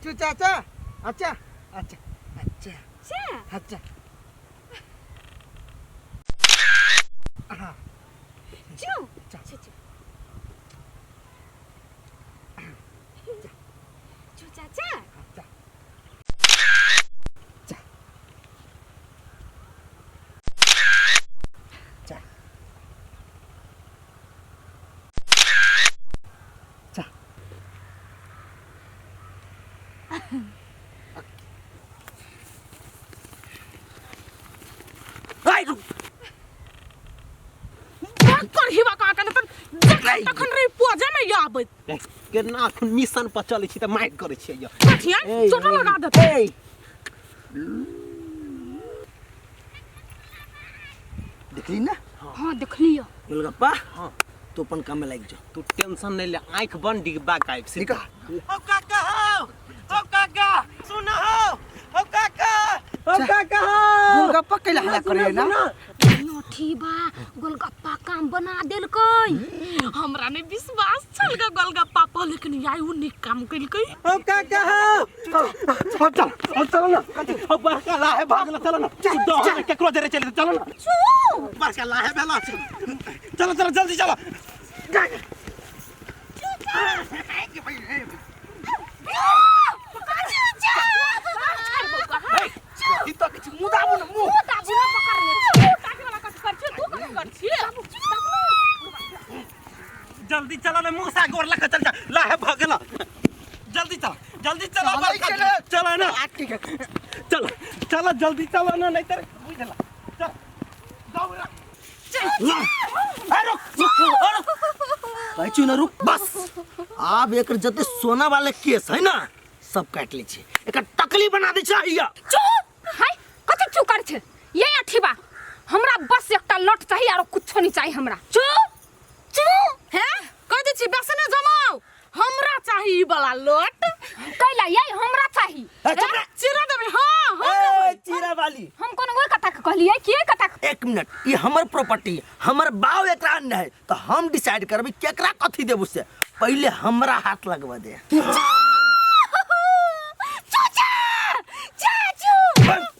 चू चाचा अच्छा अच्छा अच्छा चा अच्छा हाँ चू चा। चू चू चू चाचा चा चा चा चा आई रुक बात कर हिवा का कने तन जखन तखन रे पोजे में आबैत केना अखन मिशन पर चलै छी तऽ मारि करै छियै यौ। कथिया चोट लगा देतै ए देखली ना हाँ देखलियो गोलगप्पा हाँ। तू अपन काम में लागि जो तू टेंशन नहीं ले आँख बंद डिब्बा काइब से निकल। ओ काका हो ओ काका सुन हो ओ काका ओ काका हो गोलगप्पा कैला हल्ला करे ना नोठी बा गोलगप्पा काम बना देलकै हमरा ने विश्वास छल ग गोलगप्पा पर लेकिन याई उ निक काम केलकै ओ काका हो चल चल ओ चल ना ओ बड़का लाहे भागल चल ना तू दह केकरो जरे चल चल ना बड़का लाहे भेला चलो चलो जल्दी चलो ई तो किछु मुँह दाबू ना मुँह जल्दी चलो ना मुंह सा गोर लगा चल जा लाहे भागल जल्दी चल जल्दी चलो चलै बड़का चलै। चलो ना ठीक है चल चल जल्दी चलो ना नहीं तर बुझला चल दौड़ ला अरे रुक रुक अरे कहै छी ना रुक बस आब एकर जते सोना वाले केस है ना सब काटि लै छी एकर टकली बना दै छै हैया चुप हाय कथी चुप कर छे ये अठीबा हमरा बस एकटा लट चाही आरो कुछो नहीं चाही हमरा चुप चुप हे कह दै छी बेसने जमाओ हमरा चाही ई वाला लोट कैला ये हमरा चाही ए, चुप रह। चिरा देबै हां हम ए, चीरा वाली हम कोनो ओहि कथा के कहलियै कि एहि कथा के एक मिनट ई हमर प्रॉपर्टी हमर बाव एकरा अन्य है तो हम डिसाइड करबै केकरा कथी देबू से पहले हमरा हाथ लगवा दे चाचा चाचू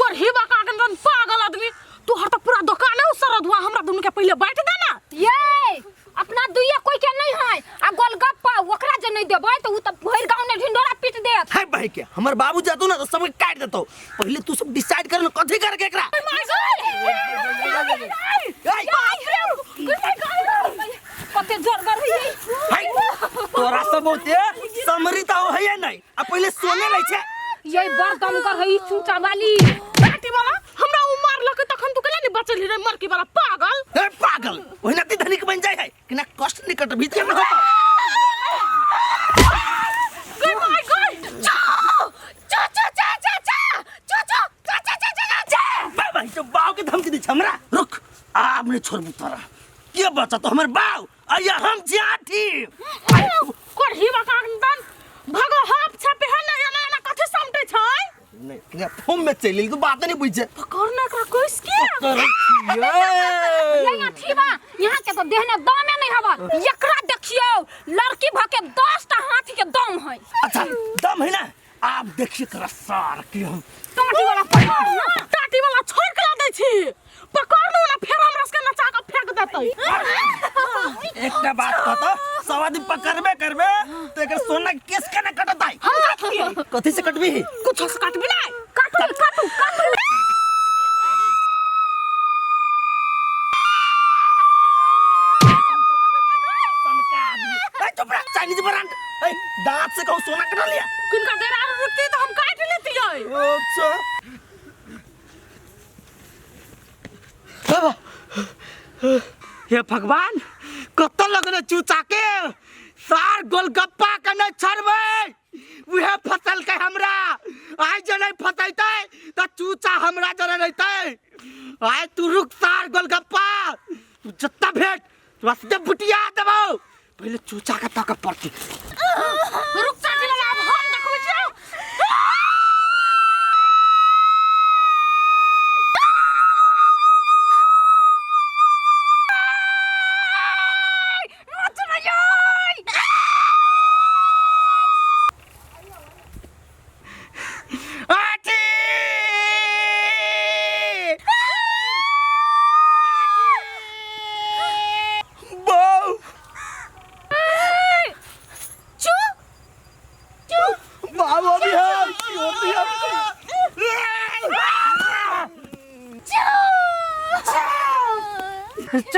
कोरही बका के एकदम पागल आदमी तोहर तो पूरा दुकाने उसरद हुआ हमरा दुनू के पहले बांट दे ना ये अपना दुइया कोई के नहीं है आ गोलगप्पा ओकरा जे नहीं देबै तो उ त भरि गांव ने ढिंढोरा पीट देत है भाई के हमर बाबू जातो ना तो सबके काट देतो पहले तू सब डिसाइड कर ना कथी करके एकरा ए, कते जोरगर है है, तोरा सब होते समरी तो है नहीं आ पहले सोने लै छै ये बड़ दमगर है ई चूचा वाली बेटी वाला हमरा उ मारलक तखन तू केला नहीं बचल रे मरकी वाला पागल ए पागल ओहिना ती धनिक बन जाय है कि ना कष्ट निकट भी के ना होता गई my गई चू चू चा चा चा चू चू चा चा चा चा चा बा भाई तो बाव के धमकी दी छै हमरा रुक आब नहीं छोड़बू तोरा के बचत हमर बाव आया हम जाठी कोरही बका एकदम भगो हाफ छापे है ना एना एना कथी समटे छै नहीं किया फोन में चलि तू बात नहीं बुझे पकड़ ना एकरा कोइस के करै छियै ये अथी बा यहाँ के तो देह में दमे नहीं हवा एकरा देखियो लड़की भ के 10 टा हाथी के दम है अच्छा दम है ना आप देखिए तोरा सार के हम टाटी वाला पकड़ ना टाटी वाला छोड़ के ला दै छी पकड़ लो ना फेर हमरा सबके नचा के फेंक देतै एकटा बात कहतो सब आदमी पकड़बे करबे तो एकर सोना के केस केना कटतै हम काटलियै कथी से कटबी कुछो से काटबी नहीं काटू काटू काटू सनका आदमी ए चुप रह चाइनीज ब्रांड ए दांत से कहूं सोना कटा लिया किनका देर आर रुकती तो हम काट लेतियै अच्छा बाबा हे भगवान कत लगने चूचा के सार गोलगप्पा के नहीं छोड़बै उहे फसल के हमरा आइ जे नहीं फसैतै तऽ चूचा हमरा जरे रहतै आइ तू रुक सार गोलगप्पा तू जत्ता भेट तोरा सीधे बुटिया देबौ पहिले चूचा के ताकऽ पड़तै रुक चाची लगा अब हम देखबै छियौ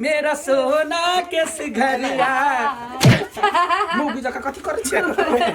मेरा सोना के सिघरिया मुँह जका कथी करै छियै?